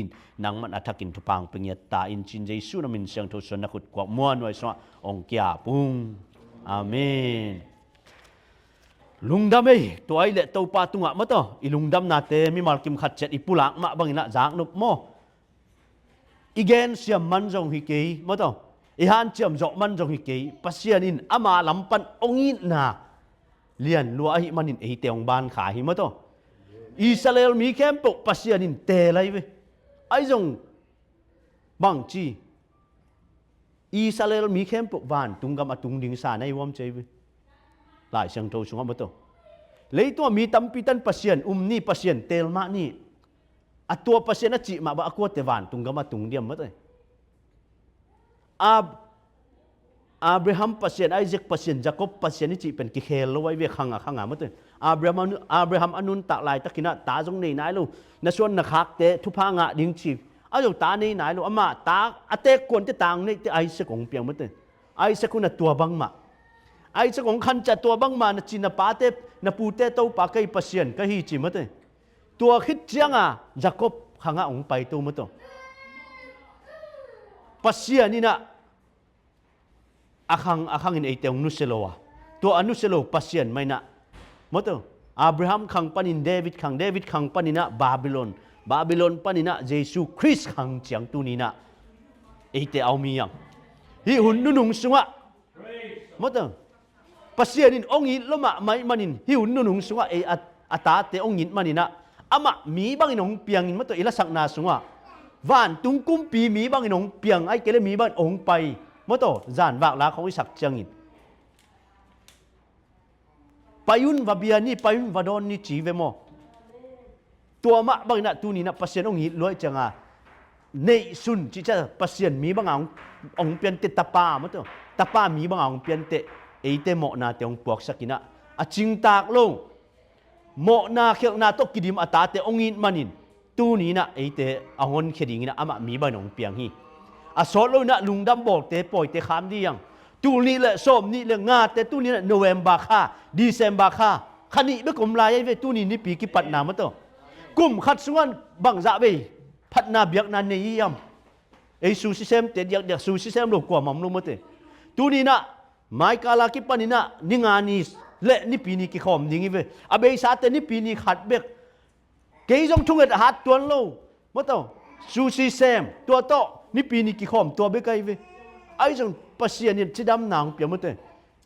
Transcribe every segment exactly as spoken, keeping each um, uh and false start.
in, nangman a thakin thupha hong pia ngiat ta in, ci-in Jesu na min siangtho suan na khut kuak muanhuai sungah hong kiap ung. Amen. Lungdam ei, tua ahih leh Topa tungah maw taw, i lungdamnate mimal kim khat ciat i pulak mah bangin ah zaknop maw? I gensiam man zong hi kei maw taw, i hanciam zawh man zong hi kei. Pasian in ama lam pan hong itna lian lua ahih manin eite hong ban kha hi maw taw. Israel mi khempeuh Pasian in teel ahi ve. Ahi zong bangci, Israel mi khempeuh vantung gam a tung ding sa na hi uam ci ahi ve. Lai Siangtho sungah maw taw, leitungah mi tampi tan Pasian um ni, Pasian teel mah ni. A tua Pasian a cih mah bang a kuate vantung gam a tung diam maw taw. Ab-, Abraham Pasian, Isaac Pasian, Jacob Pasian i cih pen kikhel lo ahi ve, khang a khang a maw taw. Abraham a nu-, Abraham a nuntak laitakin ah ta zong nei nai lo, na suan na khakte thupha ngah ding ci. A zo ta nei nai lo, amah ta a teekkuante, ta hong neihte Isaac hong piang maw taw. Isaac hun a tua bangmah, Isaac hong khan ciang tua bangmah na ci na pate, na pute Topa ka hi, Pasian ka hi ci maw taw. Tua khit cianga Jacob khangah hong paito maw taw. Pasian in ah a khang a khangin eite hong nusia lo a, tua a nusia lo Pasian mah in ah maw taw, Abraham khang panin David khang, David khang panin ah Babylon, Babylon panin ah Jesu Khrist khang ciang tuni in ah eite a om hi hang. Hih hun nunung sungah maw taw, Pasian in hong it lo mahmah ahih manin hih hun nunung sungah ei a, a tate hong it manin ah amah mi bangin hong piangin maw taw, i lasakna sungah vantung kumpi mi bangin hong piang, ahih kei leh mi bangin hong pai maw taw, zanvak la khawng i sak ciangin. Pai un, va bia ni, pai un, va dawn ni ci ve maw? Tua mah bangin ah tuni in ah Pasian hong it lua ahih cianga neihsun cih ciang Pasian mi banga hong, hong pianteh tapa maw taw, tapa mi banga hong pianteh eite mawhnate hong puaksak in ah a cingtak lo mawhna khialhna tawh kidim a tate hong it manin tuni in ah eite a honkhia dingin ah amah mi bangin hong piang hi. A sawt lo in ah lungdam bawlte pawite kham dih hang. Tul nih le sawm nih le ngate tuni in ah November kha, December kha, kha nih bek om lai ahi ve, tuni nipi kipatna maw taw. Kum khat sungah bangzah vei phatna biakna nei hiam? Ei su sisemte diakdiak su sisem lo kuamah om lo maw taw. Tuni in ah Maikal a kipanin ah ni nga ni le nipi ni kikhawm ding hi ve. A beisate nipi ni khat bek. Kei zong thunget a hat tuan lo maw taw, su sisem, tua tawh nipi ni kikhawm tua bek ahi ve. Ahi zong Pasian in cidamna hong pia maw taw.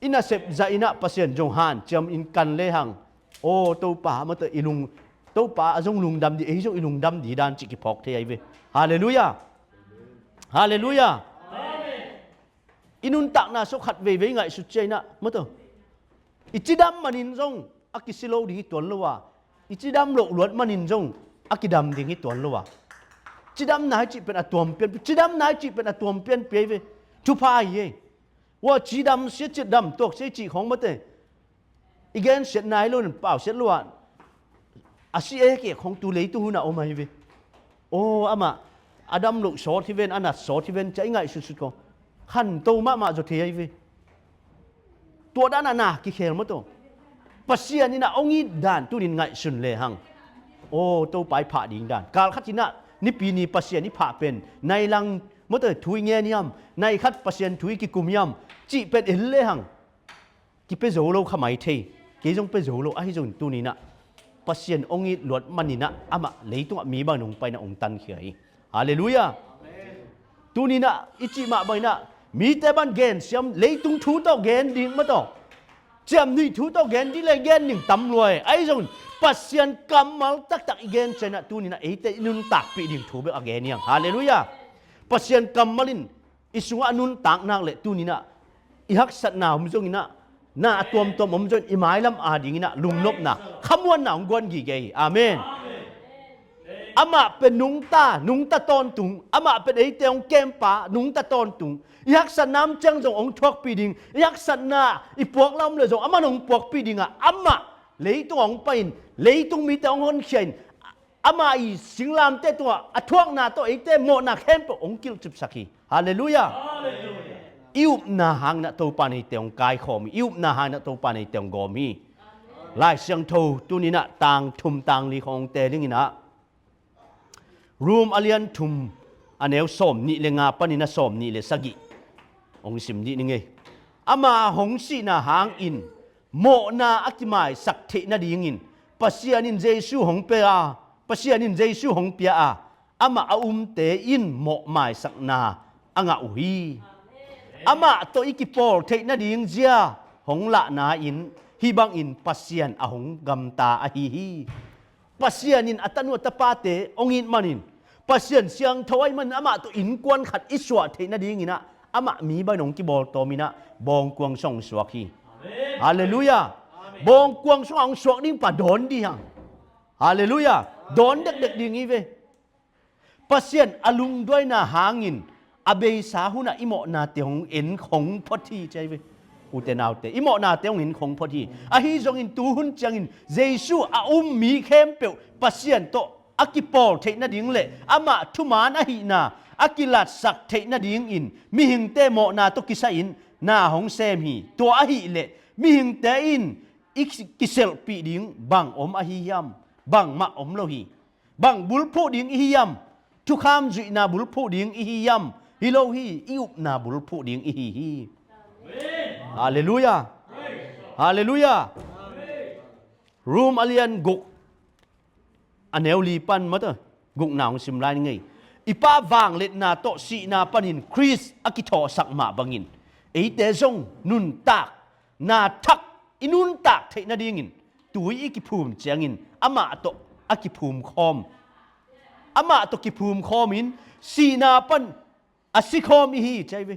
I nasep zah in ah Pasian zong hanciam in kan lehang, aw Topa maw taw, i lung, Topa a zong lungdam dih, ei zong i lungdam dih dan cih kiphawk thei ahi ve. Halleluiah. Halleluiah. I nuntakna sung khat veivei ngaihsut ciang in ah maw taw, i cidam manin zong a kisi lo ding hi tuan lo a, i cidam loh luat manin zong a kidam ding hi tuan lo a. Cidamna hi cih pen a tuam pian, cidamna hi cih pen a tuam pianpi ahi ve. Thupha hi ei. Ua cidam sia, cidam tuak sia i cih khawng maw taw, i gensiat nai lo in pausiat lo a, a si e kei khawng tu leitung hun a om ahi ve. Aw amah a dam loh sawt hi ven, a nat sawt hi ven ci-a i ngaihsutsut khawng khanto mahmah zaw thei ahi ve. Tua dan a na kikhel maw taw, Pasian in ah hong it dan tuni in ngaihsun lehang, aw Topa i phah ding dan, kal khat in ah nipi ni Pasian i phah pen nai lang maw taw thu i ngen hiam, nai khat Pasian thu i kikum hiam cih pen en lehang kipia zo lo kha mai thei. Kei zong pia zo lo, ahi zongin tuni in ah Pasian hong it luat manin ah amah leitungah mi bangin hong pai in ah hong tankhia hi. Halleluiah. Tuni in ah i cih mah bangin ah mite bang gensiam, leitung thu tawh gen ding maw taw, ciamnuih thu tawh gen ding le gen ding tam lua hi. Ahi zongin Pasian kammal taktak i gen ciang in ah tuni in ah eite i nuntakpih ding thu bek a gen hi hang. Halleluiah. Pasian kammal in i sungah a nuntak nak leh tuni in ah i haksatna om zongin ah, na a tuamtuam om zongin i mailam adingin ah lungnopna, khamuanna hong guan gige hi. Amen. Amah pen nungta, nungta tawntung, amah pen eite hong kempa, nungta tawntung. I haksatna om ciang zong hong thuakpih ding, i haksatna i puak la om leh zong amah in hong puakpih ding a, amah leitung hong pai in, leitung mite hong honkhia in, ama i singlamteh tungah a thuakna tawh eite mawhna khempeuh hong kilhcipsak hi. Halleluiah. I upna hangin ah Topa in eite hong kaikhawm hi. I upna hangin ah Topa in eite hong gawm hi. Lai Siangtho tuni in ah tang thum tang li khawng hong teel ing in ah, Rom a lian thum, a neu sawm nih le nga panin a sawm nih le sagih hong sim dih ni ngei. Ama hong sihna hangin mawhna a kimaisak theih nadingin Pasian in Jesu hong pia a, Pasian in Jesu hong pia a, amah a umte in mawh maisakna a ngah uh hi. Amah tawh i kipawl theih nading zia hong lahna in hih bangin Pasian a hong gamta ahi hi. Pasian in a tanu a tapate hong it manin, Pasian siangtho ahih manin amah tawh innkuan khat i suah theih nadingin ah amah mi bangin hong kibawltawm in ah bawngkuang sung hong suak hi. Halleluiah. Bawngkuang sungah hong suak ding pa dawn dih hang. Halleluiah. Dawn dekdek ding hi ve. Pasian a lungduaina hangin a beisa hunah i mawhnate hong en khong phot hi ci hi ve. Ute naute, i mawhnate hong en khong phot hi. Ahi zongin tuhun ciangin Jesu a um mi khempeuh Pasian tawh a kipawl theih nading le amah thuman ahihna a kilatsak theih nadingin mihingte mawhna tawh kisai-in na hong sem hi. Tua ahih leh mihingte in i kiselhpih ding bang om ahi hiam? Bangmah om lo hi. Bang bulphuh ding i hi hiam? Thukham zuihna bulphuh ding i hi hiam? Hi lo hi, i upna bulphuh ding i hi hi. Halleluiah. Halleluiah. Rom a lian guk, a neu li pan mata gukna hong sim lai ni ngei. I Pa vangliatna tawh sihna panin Khrist a kithawhsak mah bangin eite zong nuntak na thak i nuntak theih nadingin tui i kiphum ciangin amah tawh a kiphum khawm, amah tawh kiphum khawmin sihna pan a si khawm i hi ci hi ve.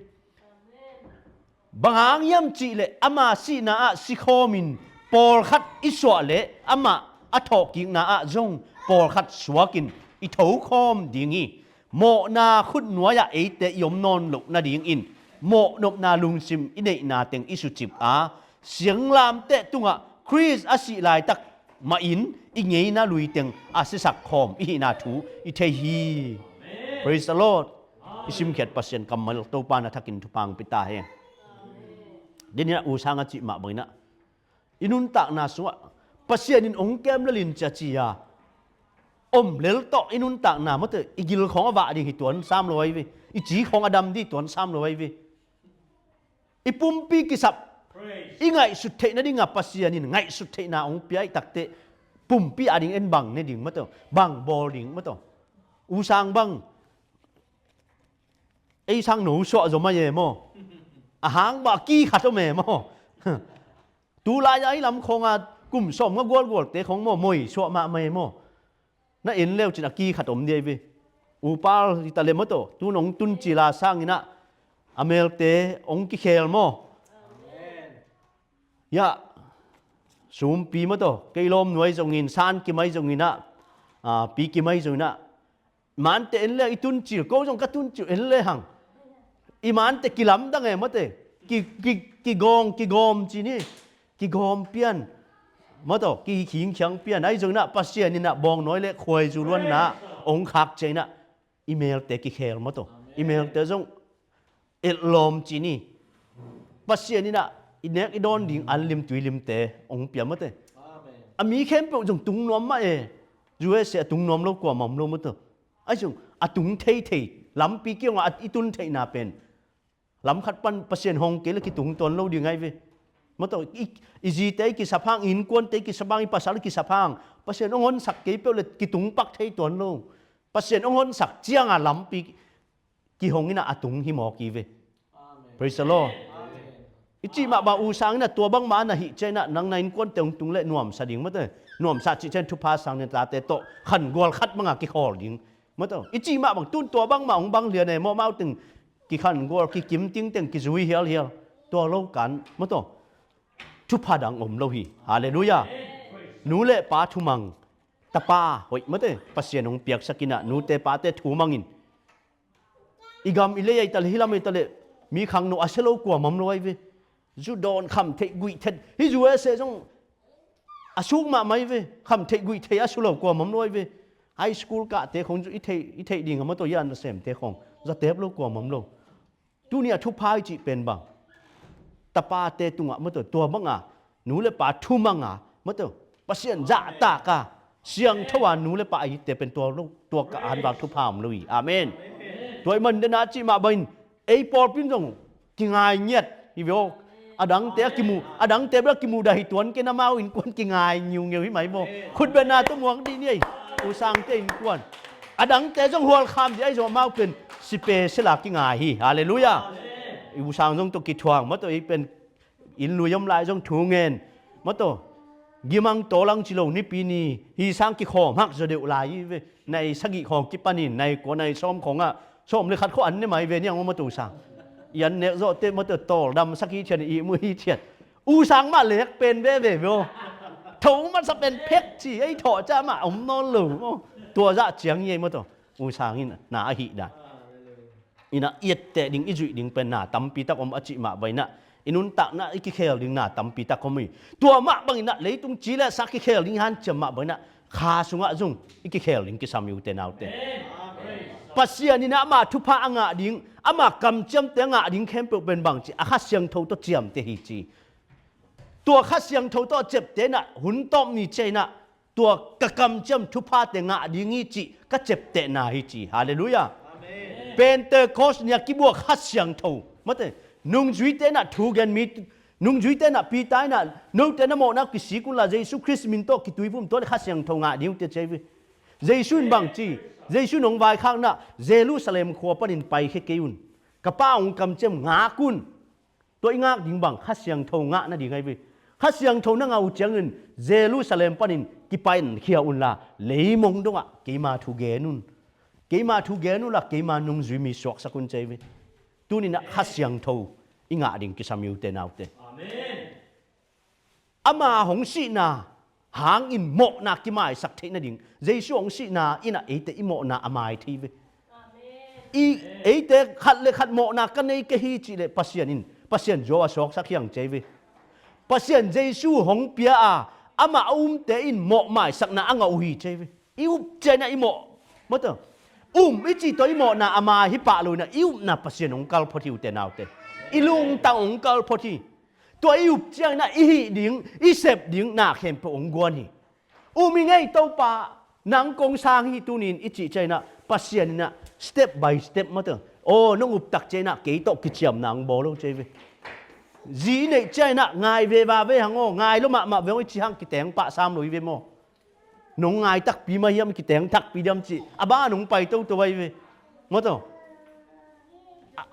Bang hang hiam cihleh ama sihna ah si khawmin pawlkhat i suah leh amah a thawhkikna ah zong pawlkhat suakin i tho khawm ding hi. Mawhna khutnuai-ah eite i om nawn loh nadingin mawhnopna lungsim i neihna teng i sucip a, sianglamteh tungah Khrist a sih laitak mahin i ngeina lui teng a sisak khawm i hihna thu i thei hi. Praise the Lord. I simkhiat Pasian kammal Topa na thakin thupha hong pia ta hen. Deninah usang a cih mah banginah i nuntakna sungah Pasian in hong kem lel in cia ci-a om lel tawh i nuntakna mawte i gil khawng a vah ding hi tuan sam lo ahi ve. I ci khawng a dam ding hi tuan sam lo ahi ve. I pumpi kisap i ngaihsut theih nadingah Pasian in ngaihsut theihna hong pia ih takteh pumpi a ding en bang ne ding mawte, bang bawl ding mawte. Usang bang ei sang no suah zaw mai e maw? A hang bang a ki khat om e maw? Tulai-a i lam khawngah kum sawm nga gualgualte khawng maw moi suah mahmah e maw? Na en leu cin a ki khat om dia i ve. Upal hi ta le mawte, tu nong tun cila sanginah a melte hong kikhel maw? Yah, Sumpi mawte, kei lawm nuai zongin, San Kimai zonginah, Pi Kimai zonginah, mante en le i tuncil, ko zong ka tuncil en le hang. I mante kilamdang e mawte, ki, ki, kigawng, kigawm ci ni, kigawm pian mawte, kikhingkhiang pian. Ahi zonginah Pasian inah bawngnawi le khuaizu luanna hong khak cianginah i melte kikhel mawte, i melte zong etlawm ci ni. Pasian inah i nek i dawn ding an lim tui limte hong pia mawte. A mi khempeuh zong tung nuam mah e. U S A a tung nuam lo kuamah om lo mawte. Ahi zong a tung theithei lampi kiangah i tun theihna pen lam khat pan Pasian hong kei le kitung tuan lo ding ahi ve. Mawte, i, i zite i kisap hang, i innkuante i kisap hang, i pasal i kisap hang Pasian hong honsak kei peuh le kitung pak thei tuan lo. Pasian hong honsak cianga lampi kihong inah a tung hi mawk hi ve. Praise the Lord. I cih mah bang usang inah tua bangmah a na hih cianginah nang na innkuante hong tung le nuamsa ding mawte. Nuamsa cih ciang thupha sang ni tate tawh khangual khat banga kikhawl ding mawte. I cih mah bang tun tua bangmah hong bang lian e maw, amau teng kikhangual kikim ting teng kizui hialhial. Tua lo kan mawte, thupha dang om lo hi. Halleluiah. Nu le pa thumang, tapa hoih mawte, Pasian hong piaksak inah nute pate thumangin i gam i lei ahi ta le, hih lam ahi ta le, mi khangno a sia lo kuamah om lo ahi ve. Zu dawn kham theih guih theih, hih U S A zong a suk mahmah ahi ve. Kham theih guih theih a su lo kuamah om lo ahi ve. High school kahte khong zu i theih, i theih ding a mawte, i an a semte khong zatep lo kuamah om lo. Tuni a thupha i cih pen bang tapate tungah mawte, tua banga nu le pa thumanga mawte, Pasian zahtaka Siangtho a nu le pa a hitte pen tua lo, tua ka anvak thupha om lo hi. Amen. Tua ahih man dena cih mah bangin ei pawlpi in zong kingai ngiat hi ve aw. Adangte a kimu, adangte bel a kimu dah hi tuan ken amau innkuan kingai ngiungeu hi mai maw. Khutbetna tawh muang dih ni ei. U Sangte innkuan adangte zong hualkham dih ahi zong amau pen special a kingai hi. Halleluiah. U Sang zong tawh kithuang maw tawh ei pen inn lui om lai zong thu ngen maw tawh. Gimang tawlang ci lo nipi ni hi sang kikhawm hak zaw deuh lai hi ve. Nai sagih khawng kipanin nai kua nai sawm khawngah sawm le khat khawh an ne mai ve niang maw tawh U Sang. I an nek zawh teh maw tawh tawldam sak hi thiat, ihmu hi thiat. U Sang mah lek pen veve ve aw. Tho masa pen phek ci ei thawh ca mah om nawn lo maw. Tua zah ciang hi ei maw tawh. U Sang in na ahih dan inah i etteh ding i zuih ding pen na tampi tak om a cih mah banginah i nuntakna i kikhel ding na tampi tak om hi. Tua mah banginah leitung ci le sa kikhel ding hanciam mah banginah kha sungah zong i kikhel ding kisam hi ute naute. Pasian inah amah thupha a ngah ding, amah kamciamte a ngah ding khempeuh pen bang ci a Kha Siangtho tawh ciamteh hi ci. Tua Kha Siangtho tawh a ciapteh inah hun tawp ni ciah inah tua ka kamciam thuphate ngah ding hi cih ka ciaptehna hi ci. Halleluiah. Pentecost ni a kibuak Kha Siangtho maw tawh nungzuite inah thu gen mi, nungzuite inah Peter inah note na mawhna kisik unla Jesu Khrist min tawh kituivum tua le Kha Siangtho ngah ding uh teh ci hi ve. Jesu in bang ci, Jesu in hong vaikhak inah Jerusalem khua panin paikhia kei un. Ka Pa hong kamciam ngak un. Tua i ngak ding bang Kha Siangtho ngah nading ahi ve. Kha Siangtho na ngah uh ciangin Jerusalem panin kipainkhia unla leimong dongah keima thu gen un. Keima thu gen unla keima nungzui mi suaksak un ci hi ve. Tuninah Kha Siangtho i ngah ding kisam hi ute naute. Ama hong sihna hangin mawhna kimaisak theih nading Jesu hong sihna inah eite i mawhna a mai thei ve. I eite khat le khat mawhna ka nei ka hi cih leh Pasian in Pasian zuau a suaksak hiang ci hi ve. Pasian Jesu hong pia a amah a umte in mawh maisakna a ngah uh hi ci hi ve. I up ciangin ah i mawh maw tawh um i cih tawh i mawhna a mai hi pah lo inah i upna Pasian hong kal phot hi ute naute. I lungtang hong kal phot hi. Tua i up ciangin ah i hih ding i sep ding na khempeuh hong guan hi. Um i ngei Topa nang kong sang hi tunin i cih ciangin ah Pasian inah step by step maw tawh aw nong up tak ciangin ah kei tawh kiciamna hong bawl lo ci hi ve. Zi i neih ciangin ah ngai veva ve hang aw ngai lo mahmah ve hang i cih hang kiteng pah sam lo hi ve maw. Nong ngai takpi mah hiam kiteng takpi diam cih a ban hong pai toto ahi ve. Maw tawh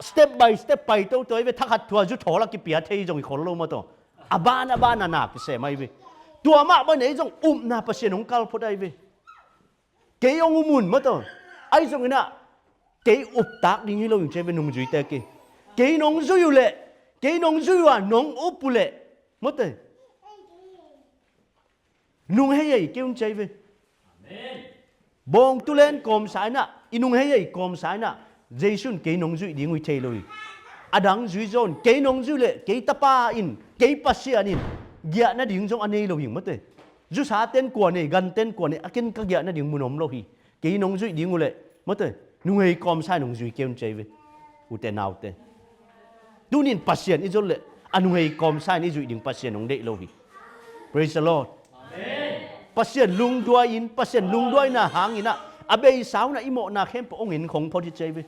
step by step pai toto ahi ve. Thakhat thua zu thawl a kipia thei zong i khol lo maw tawh a ban a ban a na kisem ahi ve. Tua mah bang ei zong upna Pasian hong kal phot ahi ve. Kei hong um un maw tawh ahi zong inah kei uptak ding hi lo in ci hi ve nungzuite kei. Kei nong zui uh leh kei nong zui uh a nong up uh leh maw tawh nunghei ei kei un ci hi ve. Bawngtulen kawmsa inah i nunghei ei kawmsa inah Jesu in kei nong zuih ding uh hi thei lo hi. A dang zui zaw in kei nong zuih leh kei tapa in kei Pasian in giah nading zong a nei lo hi maw tawh. Zusa ten kua nei gan ten kua nei a ken ka giah nading mun om lo hi. Kei nong zuih ding uh leh maw tawh nunghei kawmsa in nong zui kei un ci hi ve. Ute naute. Tunin Pasian i zol leh a nunghei kawmsa in i zuih ding Pasian hong deih lo hi. Praise the Lord. Pasian lungduai in Pasian lungduaina hangin ah a beisa un ah i mawhna khempeuh hong en khong phot hi ci hi ve.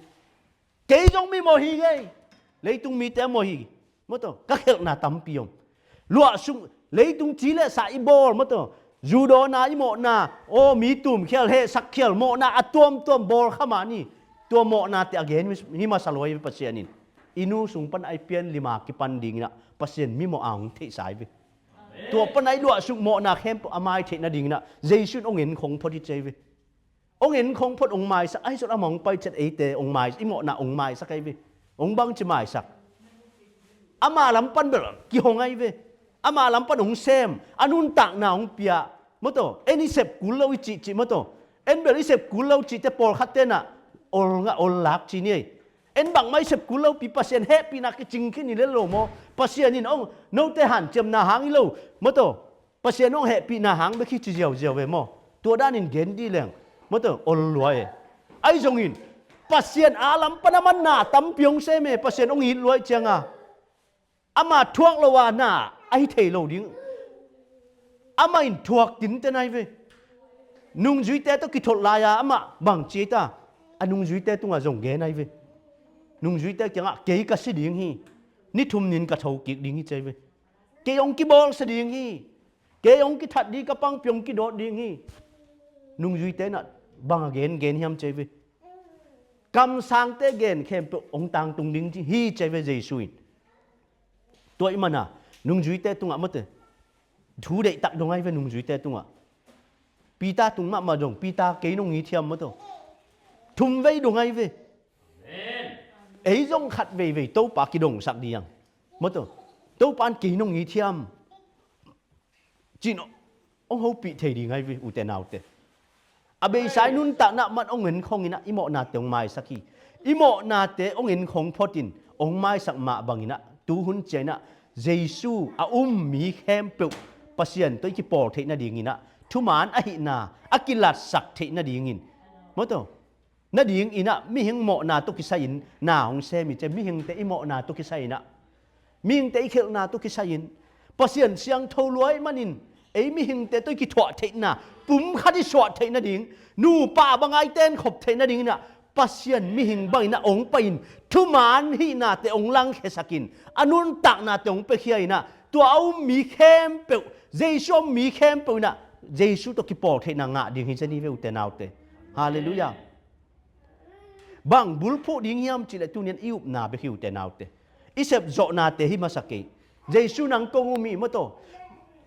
Kei zong mi mawh hi ngei. Leitung mite mawh hi. Maw tawh ka khelhna tampi om. Luahsuk leitung ci le sa i bawl maw tawh. Zu dawnna i mawhna aw mi tumkhial hehsakkhial mawhna a tuamtuam bawl kha mah ni. Tua mawhna teh a gen hi masa lua hi Pasian in. I nu sung pan a i pian lima kipan dingin ah Pasian mi mawh a hong theihsa hi ve. Tua pan a i luahsuk mawhna khempeuh a mai theih nadingin ah Jesu in hong en khong phot hi ci hi ve. Hong en khong phot hong maisak ahi zot amah hong pai ciat eite hong mai i mawhna hong maisak ahi ve. Hong bangci maisak. Ama lam pan bel kihong ahi ve. Ama lam pan hong sem a nuntakna hong pia. Maw tawh en i sep kul lo i cihcih maw tawh en bel i sep kul lo cihte pawlkhat tenah ol ngah ol lak ci ni ei. En bangmah i sep kul lopi Pasian hehpihna kicing khin i lel lo maw? Pasian in hong note hanciamna hang hi lo maw tawh. Pasian hong hehpihna hang bek hi ci ziauziau ve maw? Tua danin gen dih leng maw tawh ol lua e. Ahi zongin Pasian a lam pan a manna tampi hong sem e. Pasian hong it luai cianga ama thuak lo a na ahi thei lo ding. Amah in thuak tinte nai ve. Nungzuite tawh kitholh lai-a amah bang ci ei ta, a nungzuite tungah zong gen ahi ve. Nungzuite kiangah kei ka si ding hi, ni thum nin ka tho kik ding hi ci ei ve. Kei hong kibawlsia ding hi, kei hong kithat ding, ka pangpi hong kidawt ding hi. Nungzuite nah bang a gengen hiam ci ei ve. Kamsangte gen khempeuh hong tangtung ding hi ci ei ve Jesu in. Tua ih mana nungzuite tungah mawte thu deihtak dong ahi ve nungzuite tungah. Peter tung mahmah dong, Peter kei nong it hiam mawtaw. Thum vei dong ahi ve. Ei zong khat veivei Topa kidongsak ding ang mawtaw. Topa in kei nong it hiam cin hong hopih thei ding ahi ve ute naute. A beisa i nuntakna man hong en khong inah i mawhnate hong maisak hi. I mawhnate hong en khong photin hong maisak mah banginah tuhun cia inah Jesu a um mi khempeuh Pasian tawh i kipawl theih nadinginah thuman ahihna a kilatsak theih nadingin mawtaw nadinginah mihing mawhna tawh kisai-in na hong sem hi cia. Mihingte i mawhna tawh kisai-inah mihingte i khelhna tawh kisai-in Pasian siangtho luai manin ei mihingte tawh i kithuah theihna pumkhat i suah theih nading, nupa banga i tenkhop theih nadinginah Pasian mihing banginah hong pai-in thuman hihnate hong langkhiasakin a nuntaknate hong piakhia inah tua a um mi khempeuh, Jesu a um mi khempeuh inah Jesu tawh kipawl theihna ngah ding hi cia ni ve ute naute. Halleluiah. Bang bulphuh ding hiam cihleh tunian i upna bek hi ute naute. I sepzawhnate hi masa kei. Jesu nang kong um hi mawtaw.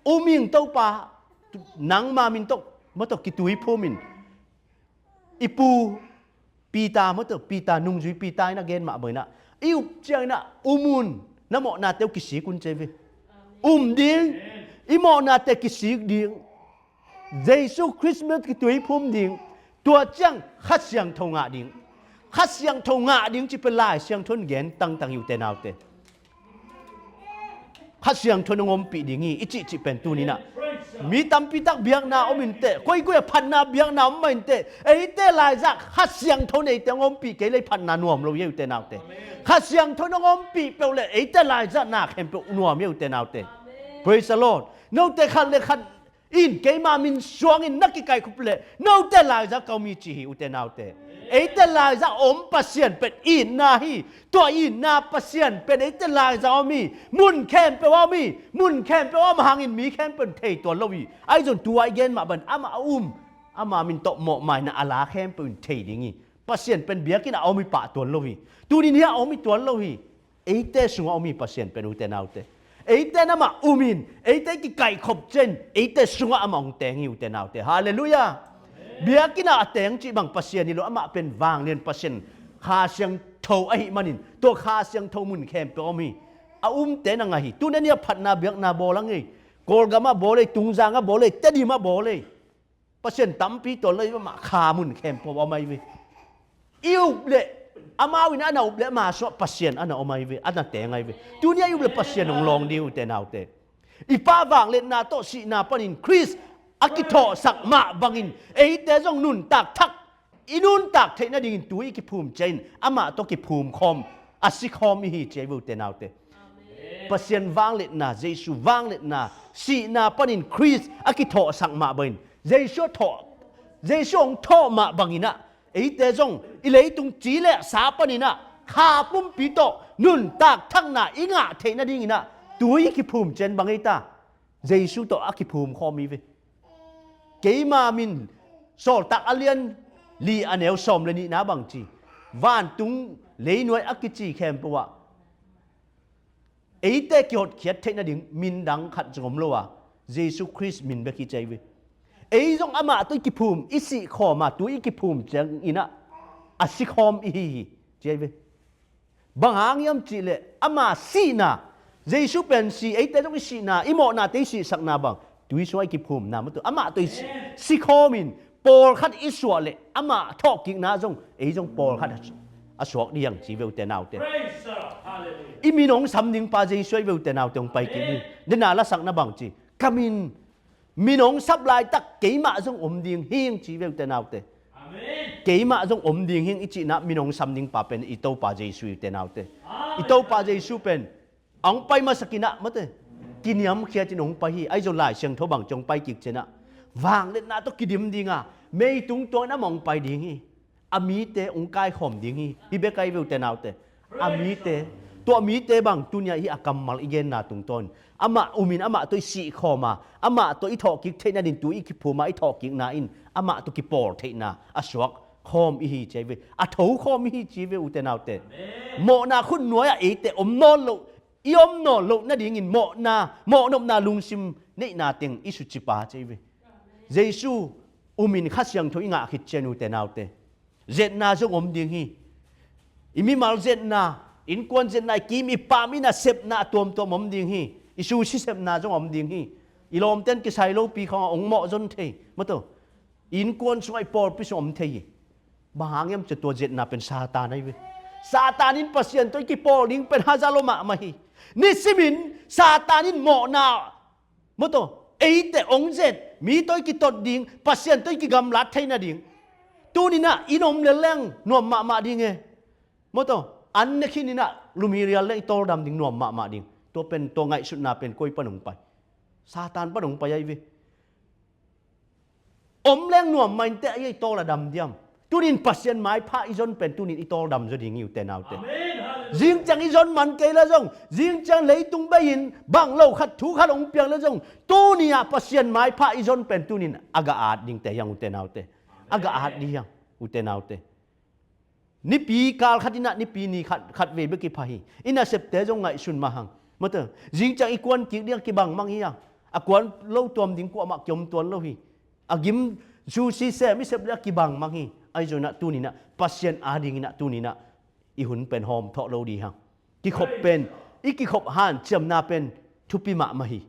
Um ing Topa, nangma min tawh mawtaw kitui phum in. I pu Peter mawtaw, Peter nungzui Peter inah gen mah banginah i up cianginah um un, na mawhnate uh kisik un ci ei ve. Um ding, i mawhnate kisik ding. Jesu Khrist min tawh kitui phum ding, tua ciang Kha Siangtho ngah ding. Kha Siangtho ngah ding ci pen Lai Siangtho in gen tangtang hi ute naute. Kha Siangtho in hong ompih ding hi i cihcih pen tuninah mi tampitak biakna om inteh, koikoi a phatna biakna om mah inteh, eite laizah Kha Siangtho in eite hong ompih kei lei phatna nuam lo hi ute naute. Kha Siangtho in hong ompih peuh leh eite laizah na khempeuh nuam hi ute naute. Praise the Lord. Note khat le khat in keima min suangin na kikaikhop leh note laizah ka om hi ci hi ute naute. Eite laizah a om Pasian pen itna hi. Tua itna Pasian pen eite laizah a om hi. Mun khempeuh a om hi. Mun khempeuh a om hangin mi khempeuh in thei tuan lo hi. Ahi zong tua i gen mah ban amah a um, ama min tawh mawhmaina a la khempeuh in thei ding hi. Pasian pen biakinn ah a om hi pah tuan lo hi. Tunin hi a om hi tuan lo hi. Eite sungah om hi Pasian pen ute naute. Eite in amah um in, eite kikaikhop ciang eite sungah amah hong teng hi ute naute. Halleluiah. Biakinn ah a teng cih bang Pasian hi lo, amah pen vanglian Pasian, Kha Siangtho ahih manin tua Kha Siangtho mun khempeuh om hi. A umte na ngah hi. Tunian hi a phatna biakna bawl a ngei. Kawlgam ah bawl ei, Tungzang ah bawl ei, Tedim ah bawl ei. Pasian tampi tuan lo hi, amah kha mun khempeuh a om ahi ve. I up leh amau in a na up leh ama sungah Pasian a na om ahi ve, a na teng ahi ve. Tuni a i up leh Pasian hong lawng ding ute naute. I Pa vangliatna tawh sihna panin Khrist a kithawhsak mah bangin eite zong nuntak thak i nuntak theih nadingin tui i kiphum ciangin amah tawh kiphum khawm, a si khawm i hi ci ahi ve ute naute. Pasian vangliatna, Jesu vangliatna, sihna panin Khrist a kithawhsak mah bangin Jesu a thawh, Jesu hong thawh mah banginah eite zong i leitung ci le sa paninah kha pumpi tawh nuntak thakna i ngah theih nadinginah tui i kiphum ciang bang ei ta. Jesu tawh a kiphum khawm hi ve. Keima min Sawltak a lian li a neu sawm le nihna bang ci, vantung leinuai a kici khempeuh ah eite kihotkhiat theih nading min dang khat zong om lo a, Jesu Khrist min bek hi ci ahi ve. Ei zong amah tawh i kiphum, i sih khawm a, tui i kiphum cianginah a si khawm i hi hi ci ahi ve. Bang hang hiam cihleh ama sihna, Jesu pen si, eite zong i sihna, i mawhnate i sihsakna bang tui sungah i kiphumna mawtaw, amah tawh i si, si khawmin pawlkhat i suah leh amah thawhkikna zong ei zong pawlkhat a suak ding hi hang ci ve ute naute. I min hong sam ding pa Jesu ahi ve ute naute, hong pai kik ding. Dena lasakna bang ci, ka min, min hong sap laitak keimah zong om ding hing ci ve ute naute. Keimah zong om ding hing i cihna min hong sam ding pa pen i Topa Jesu hi ute naute. I Topa Jesu pen a hong pai masakinah mawte kiniamkhiatin hong pai hi. Ahi zong Lai Siangtho bang ci hong pai kik cianah vangliatna tawh kidim dinga Mei tungtawnin amah hong pai ding hi. A mite hong kaikhawm ding hi. Hi bek ahi ve, ute naute. A mite, tua mite bang tuni-ah hih a kammal i genna tungtawnin amah umin amah tawh i sihkhawm a, amah tawh i thawhkik theih nading tu i kiphum a, i thawhkikna in amah tawh kipawl theihna a suak khawm i hi ci ahi ve. A tho khawm i hi ci ahi ve, ute naute. Mawhna khut nuai-ah eite om nawn loh, i om nawn loh nadingin mawhna, mawhnopna lungsim neihna teng i suci pah ci ahi ve. Jesu umin Kha Siangtho i ngah khit ciang, ute naute, zetna zong om ding hi. I mimal zetna, innkuan zetna, i kim i pam, i nasepna a tuamtuam om ding hi. I susi sepna zong om ding hi. I lawmten kisai lopi khawng a hong mawh zon thei, maw taw, i innkuan sungah, i pawlpi sungah om thei hi. Bang hang hiam cih leh tua zetna pen Satan ahi ve. Satan in Pasian tawh i kipawl ding pen haza lo mahmah hi. Nisimin Satan in mawhna, maw taw, eite hong zet, mi tawh i kitot ding, Pasian tawh i kigamlat theih nading. Tuni-in ah i om lel leng nuam mahmah ding e, maw taw, an ne khin in ah lum hi rial leng i tawldam ding nuam mahmah ding. Tua pen, tua ngaihsutna pen koi pan hong pai? Satan pan hong pai ahi ve. Om leng nuam mah inteh, a i tawl a dam diam? Tuni-in Pasian maipha i zon pen tuni-in i tawldam zaw ding hi, ute naute. Amen. Hallelujah. Zingciang i zon man kei leh zong, zingciang leitung bei-in bang lo khat, thu khat hong piang leh zong, tuni-ah Pasian maipha i zon pen tuni-in a gah at dingte hi hang, ute naute. A gah at ding hi hang, ute naute. Nipi kal khat in ah nipi ni khat, khat vei bek kipha hi. I nasepte zong ngaihsun mah hang. Maw taw, zingciang i kuan kik ding a kibang mang hi a, a kuan lo tuam ding kuamah kiom tuan lo hi. A gim susi sem i sep leh a kibang mang hi. Ahi zongin ah tuni-in ah Pasian adingin ah tuni-in ah i hun pen hawmthawh lo ding hi hang. Kikhop pen, i kikhop hanciamna pen thupi mahmah hi.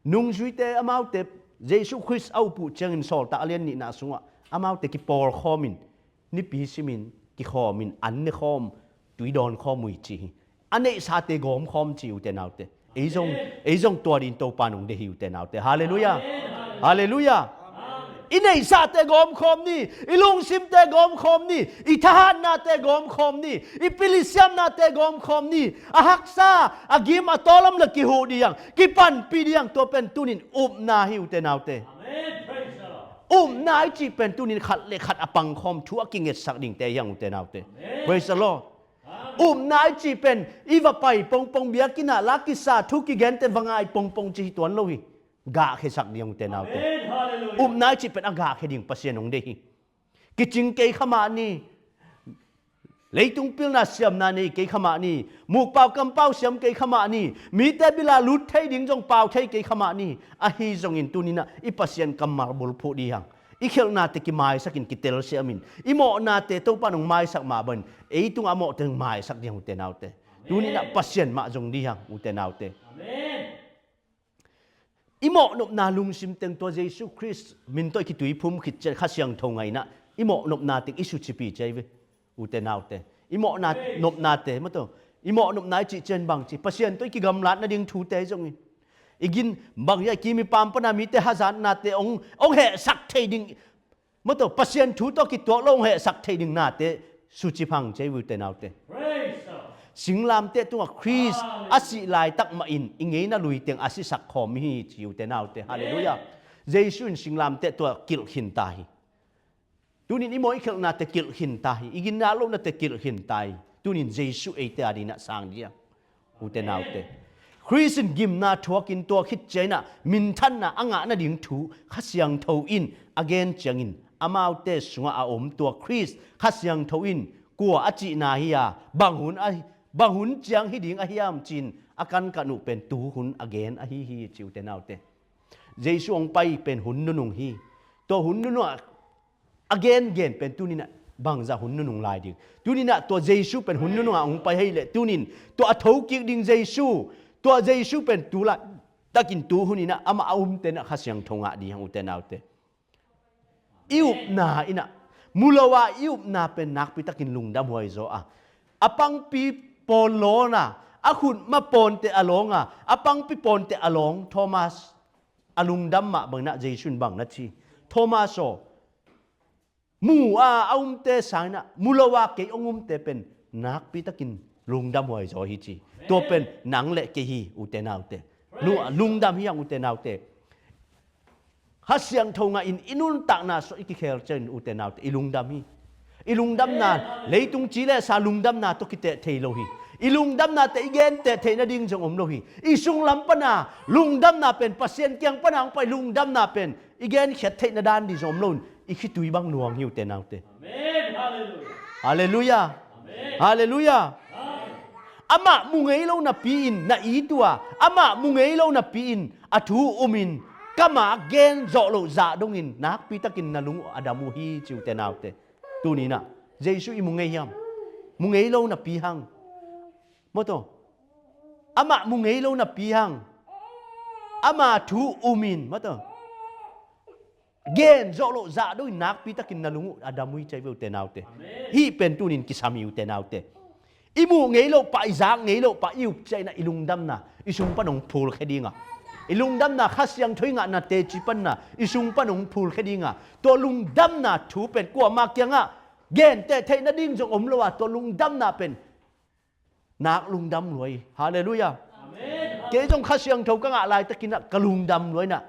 Nungzuite, amaute Jesu Khrist a up uh ciangin, Sawltak a lian nihna sungah amaute kipawlkhawmin, nipi simin, kikhawmin, an ne khawm, tui dawn khawm uh hi ci hi. A neihsate gawm khawm ci, ute naute. Ei zong, ei zong tua dingin Topa in hong deih hi, ute naute. Halleluiah. Halleluiah. I neihsate gawm khawm ni, i lungsimte gawm khawm ni, i thahatnate gawm khawm ni, i pilisiamnate gawm khawm ni. A haksa, a gim, a tawlam leh kihuh ding hi hang, kipanpih ding hi hang. Tua pen tuni-in upna hi, ute naute. Amen. Praise the Lord. Upna i cih pen tuni-in khat leh khat a pangkhawm thu a kingetsak dingte hi hang, ute naute. Amen. Praise the Lord. Amen. Upna i cih pen i va pai pongpong, biakinn ah la kisa, thu kigente va ngai pongpong ci hi tuan lo hi. Gahkhiasak ding hi hang, ute naute. Amen. Hallelujah. Upna i cih pen a gahkhia ding Pasian hong deih hi. Kicing kei kha mah ni. Leitung pilna siamna nei kei kha mah ni. Mukpau kampau siam kei kha mah ni. Mite bil ah lut thei ding zong pau thei kei kha mah ni. Ahi zongin tuni-in ah i Pasian kammal bulphuh ding hi hang. I khelhnate kimaisakin, kitelsiamin, i mawhnate Topa in hong maisak mah bangin ei tungah a mawhte hong maisak ding hi hang, ute naute. Tuni-in ah Pasian mah zong ding hi hang, ute naute. Amen. I mawhnopna lungsim teng tua Jesu Khrist min tawh i kituiphum khit ciang Kha Siangtho ngaihna, i mawhnopna teng i sucipih ci ahi ve, ute naute. I mawhna, nopnate, maw taw, i mawhnopna i cih ciang bang ci, Pasian tawh i kigamlat nading thute zongin, i gim bang hi a, i kim i pam pana mite hazatnate hong, hong hehsak thei ding, maw taw, Pasian thu tawh kituak lo hong hehsak thei ding nate suci phang ci ahi ve, ute naute. Praise the Lord. Singlamteh tungah Khrist a sih laitak mahin i ngeina lui teng a sisak khawm hi ci, ute naute. Halleluiah. Jesu in singlamteh tungah kilh khin ta hi. Tuni-in i mawh i khelhnate kilh khin ta hi. I ginna lohnate kilh khin ta hi. Tuni-in Jesu eite adingin ah sang ding hi hang, ute naute. Khrist in gimna thuakin, tua khit ciangin ah minthanna a ngah nading thu Kha Siangtho in a gen ciangin, amaute sungah a om tua Khrist Kha Siangtho in kua a cihna hi a, bang hun a, bang hun ciang hi ding a hiam ci-in a kankan uh pen tu hun a gen ahi hi ci, ute naute. Jesu hong pai pen hun nunung hi. Tua hun nunungah a gengen pen tuni-in ah bangzah hun nunung lai ding? Tuni-in ah tua Jesu pen hun nunungah hong pai ahih leh tuni-in tua a thokik ding Jesu, tua Jesu pen tu laitakin tu hunin ah amah a umte in ah Kha Siangtho ngah ding hi hang, ute naute. I upna in ah, mu lo a i upna pen nakpitakin lungdam huai zaw a, a pangpi pawn lawn a, a khutma pawn teh a lawng a, a pangpi pawn teh a lawng Thomas. A lungdam mah bangin ah Jesu in bang na ci? Thomas aw, mu a a umte sangin ah mu lo a kei hong umte pen nakpitakin lungdam huai zaw hi ci. Tua pen nang leh kei hi, ute naute. Lu-, lungdam hi hang, ute naute. Kha Siangtho ngahin i nuntakna sungah i kikhel ciangin, ute naute, i lungdam hi. I lungdamna, leitung ci le sa lungdamna tawh kiteh thei lo hi. I lungdamnate i genteh theih nading zong om lo hi. I sunglam pana lungdamna pen, Pasian kiang pana hong pai lungdamna pen i genkhiat theihna dan ding zong om lo in, i khitui bang nuang hi, ute naute. Amen. Halleluiah. Halleluiah. Amen. Halleluiah. Amen. Amah mu ngei lo napi-in na it uh a, amah mu ngei lo napi-in a thu umin, kamah gen zawh loh zah dongin nakpitakin na lung uh a dam uh hi, ci, ute naute. Tuni-in ah Jesu i mu ngei hiam? Mu ngei lo napi hang, maw taw. Amah mu ngei lo napi hang, ama thu umin, maw taw, gen zawh loh zah dongin nakpitakin na lung uh a dam uh hi, ci hi ve, ute naute. Amen. Hih pen tuni-in kisam hi, ute naute. I muh ngei loh pah, i zak ngei loh pah, i up ciangin ah i lungdamna i sung pan hong phulkhia ding a, i lungdamna Kha Siangtho i ngahna teci panna i sung pan hong phulkhia ding a, tua lungdamna thu pen kuamah kiangah genteh theih nading zong om lo a, tua lungdamna pen nak lungdam lua hi. Halleluiah. Amen. Kei zong Kha Siangtho ka ngah laitakin ah ka lungdam lua in ah,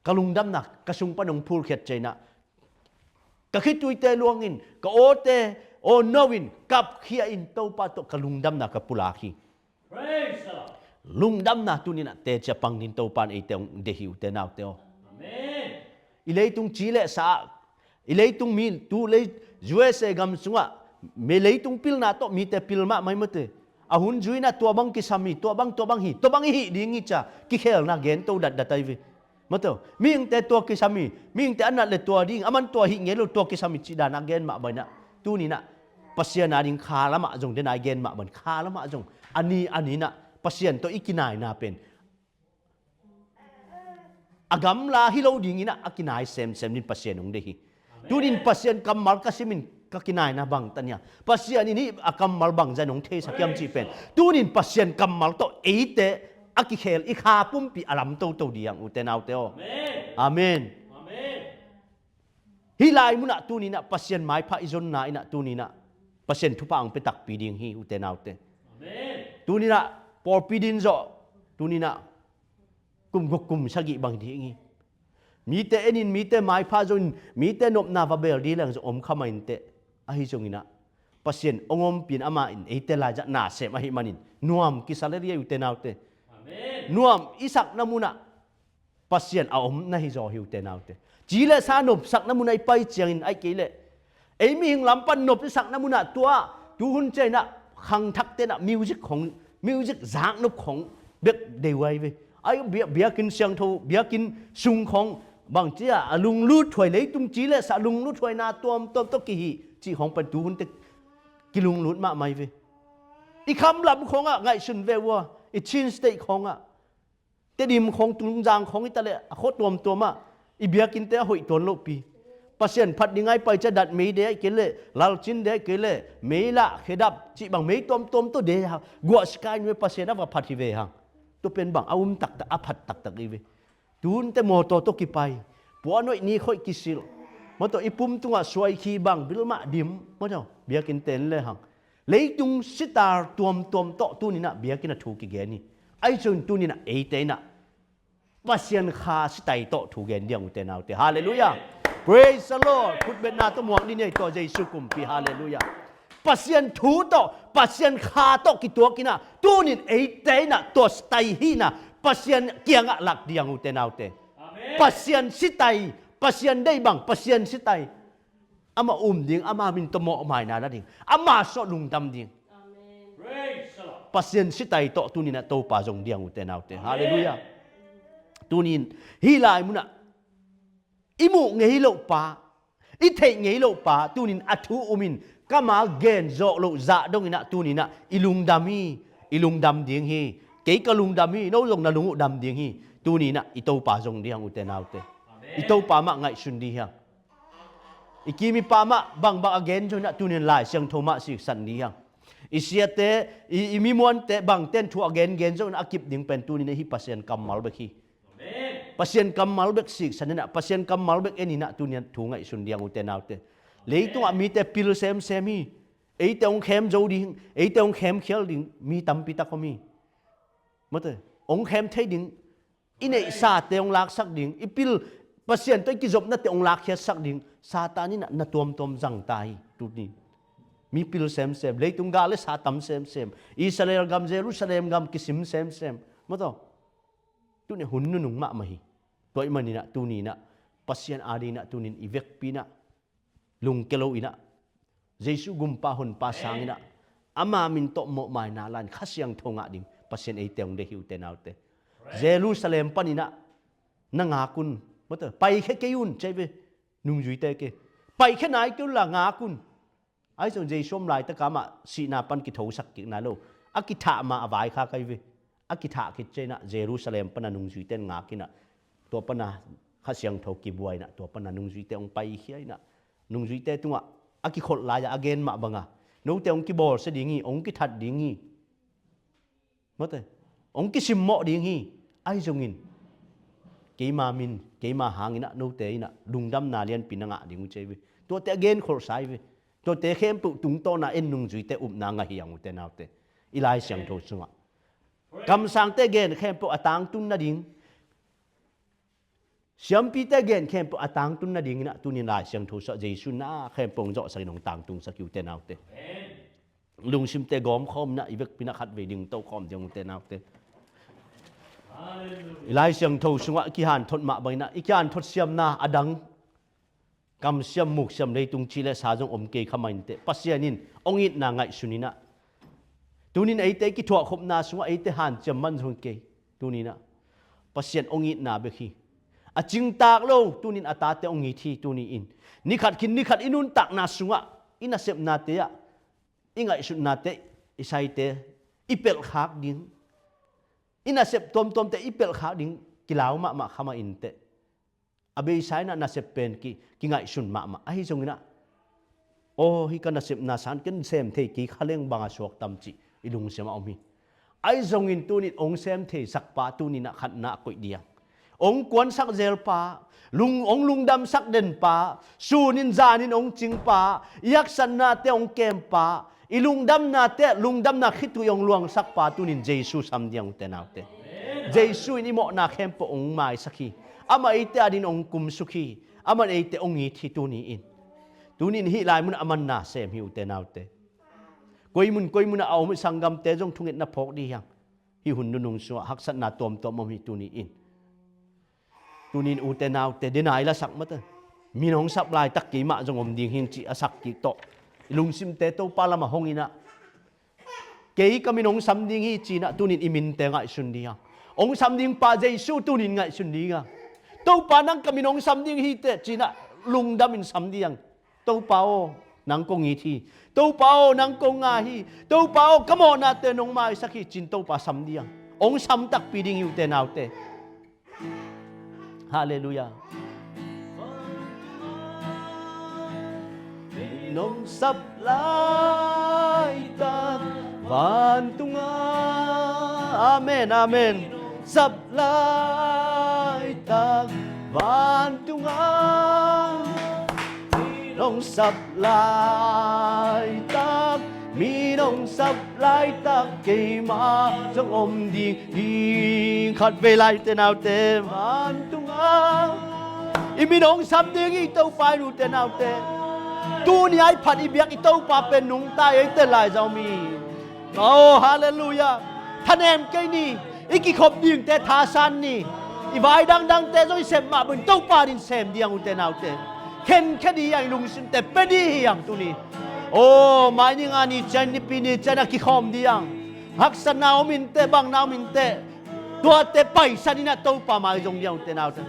ka lungdamna ka sung pan hong phulkhiat ciangin ah, ka khituite luangin, ka awte aw no in kapkhia in Topa tawh ka lungdamna ka pulak hi. Praise the Lord. Lungdamna tuni-in ah teci a pang dingin Topa in eite hong deih hi, ute naute aw. Amen. I leitung ci le sa ah, i leitung mi, tu lei U S A gam sungah mi leitung pilna tawh mite pil mahmah hi, maw taw. A hun zui-in ah tua bang kisam hi, tua bang, tua bang hi, tua bang i hih ding hi, ci-a kikhelna gen to datdat ahi ve, maw taw. Mihingte tua kisam hi, mihingte a nat le tua ding, aman tua hih ngei lo, tua kisam hi, cih dan a gen mah bangin ah, tuni-in ah Pasian a ding kha lamah zong, den a i gen mah bangin kha lamah zong a ni a ni-in ah Pasian tawh i kinaina pen a gamla hi lo dingin ah a kinai semsem dingin Pasian hong deih hi. Tuni-in Pasian kammal ka simin ka kinaina bangtan hiam, Pasian in hih a kammal bangzah in hong theisak hiam cih pen, tuni-in Pasian kammal tawh eite a kikhel i kha pumpi a lam toto ding hi hang, ute naute aw. Amen. Amen. Amen. Hih lai munah tuni-in ah Pasian maipha i zonna in ah tuni-in ah Pasian thupha hong pia takpi ding hi, ute naute. Amen. Tuni-in ah pawlpi din zawh, tuni-in ah kum guk kum sagih bang ding hi. Mite en in, mite maipha zo in, mite nopna va bel ding leng zong om kha mah inteh. Ahi zongin ah Pasian hong ompih in, amah in eite laizah nasem ahih manin nuam kisa lel hi, ute naute. Amen. Nuam i sakna munah Pasian a om na hi zaw hi, ute naute. Ci le sa nopsakna munah i pai ciangin, ahih kei leh ei mihing lam pan nop i sakna munah tua, tuhun ciangin ah khangthakte in ah music khong, music zaknop khong bek deih uh ahi ve. Ai, bia-, biakinn siangtho, biakinn sung khong bang ci-a a lungluthuai, leitung ci le sa lungluthuaina tuamtuam tawh kihih cih khong pan tuhun teh kilunglut mahmah hi ve. I khamlam khongah ngaihsun ve uh a, i Chin State khongah, Tedim khong, Tonzang khong hi ta leh, a khua tuamtuamah i biakinnte a hoih tuan lohpi. Pasian phat ding a i pai ciang Datmei de ahih kei leh, Lalchin de ahih kei leh, Meilah, Khedap cih bang mei tuamtuam tawh de hang, guah sikai nuai Pasian a va phat hi ve hang. Tua pen bang a um taktak, a phat taktak hi ve. Tuhun teh mawtaw tawh kipai, puan hoih nik hoih kisilh, mawtaw i pum tungah suaikhi bang, bil mah dim, mawtaw biakinn ten le hang. Leitung sitar tuamtuam tawh tuni-in ah biakinn ah thu kigen hi. Ahi zongin tuni-in ah eite in ah Pasian kha sitai tawh thu gen ding hi hang, ute naute. Halleluiah. Praise the Lord. Khutbetna tawh muak ni, ni ei tawh Jesu kumpi. Halleluiah. Pasian thu tawh, Pasian kha tawh kituakin ah tuni-in eite in ah tua sitai hihna Pasian kiangah lak ding hi hang, ute naute. Amen. Pasian sitai, Pasian deih bang, Pasian sitai. Amah um ding, ama min tawh mawhmaina la ding, ama sungah lungdam ding. Amen. Praise the Lord. Pasian sitai tawh tuni-in ah Topa zong ding hi hang, ute naute. Amen. Halleluiah. Tuni-in hih lai munah i muh ngei loh pa, i theih ngei loh pa, tuni-in a thu umin kamah gen zawh loh zah dongin ah tuni-in ah i lungdam hi, i lungdam ding hi. Kei ka lungdam hi, no zong na lung uh dam ding hi. Tuni-in ah i Topa zong ding hi hang, ute naute. Amen. I Topa mah ngaihsun ding hi hang. I kim i pam ah bangbang a gen zongin ah tuni-in Lai Siangtho mah siksan ding hi hang. I siate, i, i mimuante, bangten thu a gengen zongin a kip ding pen tuni-in ah hih Pasian kammal bek hi. Amen. Pasian kammal bek siksan in ah, Pasian kammal bek en in ah tuni-in ah thu ngaihsun ding hi hang, ute naute. Leitungah mite pil semsem hi. Eite hong khem zo ding, eite hong khemkhial ding mi tampi tak om hi. Mawtaw, hong khem thei ding, i neihsate hong laksak ding, i pil, Pasian tawh i kizopnate hong lakkhiatsak ding Satan in ah na tuamtuam zang ta hi. Tuni mipil semsem, leitung gah le sa tam semsem, Israel gam, Jerusalem gam kisim semsem. Maw taw, tuni hun nunung mahmah hi. Tua ahih manin ah tuni in ah Pasian adingin ah tuni in i vekpi in ah lungkia lo in ah Jesuh gumpa honpa sangin ah ama min tawh mawhmaina la-in Kha Siangtho ngah ding Pasian eite hong deih hi, ute naute. Jerusalem panin ah na ngak un. Maw taw, paikhia kei un, ci hi ve. Nungzuite kiang paikhia nai kei un la ngak un. Ahi zong Jesuh om laitak ah amah sihna pan kithosak kik nai lo. A kithah ma a vaikhak ahi ve. A kithah khit ciangin ah Jerusalem pan a nungzuite in ngak in ah, tua pan a Kha Siangtho kibuak in ah, tua pan a nungzuite hong paikhia in ah, nungzuite tungah a kikholh lai-ah a gen mah bang a, note hong kibawlsia ding hi, hong kithat ding hi. Maw taw, hong kisimmawh ding hi. Ahi zongin keima min, keima hangin ah note in ah lungdamna lianpi na ngah ding uh, ci hi ve. Tuate a genkholhsa hi ve. Tuate khempeuh tungtawn a ei nungzuite upna ngah hi hang, ute naute. I Lai Siangtho sungah kamsangte gen khempeuh a tangtun nading, siampite gen khempeuh a tangtun nadingin ah tuni in Lai Siangtho sungah Jesuh in na khempeuh hong zawhsak in hong tangtungsak hi, ute naute. Lungsimte gawmkhawm in ah i vekpi in ah khatvei ding tokhawm ding, ute naute. I Lai Siangtho sungah i kihanthot mah bangin ah, i kihanthot siamna a dang, kamsiam muksiam leitung ci le sa zong om kei kha mah inteh, Pasian in hong itna ngaihsun in ah, tuni in eite i kithuahkhopna sungah eite hanciam man zong hi kei. Tuni in ah Pasian hong itna bek hi. A cingtak lo, tuni in a tate hong it hi. Tuni in nikhat khin nikhat i nuntakna sungah i nasepnate ah, i ngaihsutnate, i saite i pelhkhak ding, i nasep tuamtuamte i pelhkhak ding kilau mahmah kha mah inteh. A beisa in ah nasep pen ki, kingaihsun mahmah. Ahi zongin ah, aw, hih ka nasepna sang ken sem thei kei kha leng bang a suak tam, cih i lungsim ah om hi. Ahi zongin tuni in hong sem theisak pa tuni in ah khatna a koih ding. Hong kuansak zel pa, lung, hong lungdamsak den pa, sun in zan in hong cing pa, i haksatnate hong kem pa, i lungdamnate lungdamna khitui hong luangsak pa tuni in Jesuh sam ding, ute naute. Jesuh in i mawhna khempeuh hong maisak hi. Amah eite adingin hong kumsuk hi. Amah in eite hong it hi tuni in. Tuni in hih lai mun a manna sem hi, ute naute. Koi mun koi mun ah a om i sanggamte zong thungetna phawk ding hi hang. Hih hun nunung sungah haksatna tuamtuam om hi tuni in. Tuni in ute naute, dena i lasak mate, min hong sap laitak keimah zong om ding hi ing cih a sak kik tawh i lungsimte Topa lamah hong in ah, kei ka min hong sam ding hi ci-in ah tuni in i minte ngaihsun ding a, hong sam ding pa Jesuh tuni in ngaihsun ding a, Topa nang ka min hong sam ding hi teh ci-in ah lungdam in sam ding. Topa aw, nang kong it hi. Topa aw, nang kong ngai hi. Topa aw, ka mawhnate nong maisak hi, ci-in Topa sam ding. Hong sam takpi ding hi ute naute. Halleluiah. Nong sap laitak vantunga. Amen, amen. Sap laitak vantunga, mi nong sap laitak, mi nong sap laitak keimah zong om ding hi. Khatvei lai ute naute, vantunga i min hong sam ding hi Topa in ute naute. Tuni a i phat i biak i Topa pen nungta ei te lai zaw mi. Oh, halleluiah. Thanem kei ni. I kikhop dingte thasan ni. I vai dangdangte zong i sep mah bangin Topa din sem ding ute naute. Khenkhia ding hi hang, i lungsimte pia ding hi hang tuni. Oh, mai ni nga ni ciang, Nipi ni ciang a kikhawm ding hi hang. Haksatna om inteh, bangna om inteh, tuate paisan in ah Topa mai zong ding ute naute.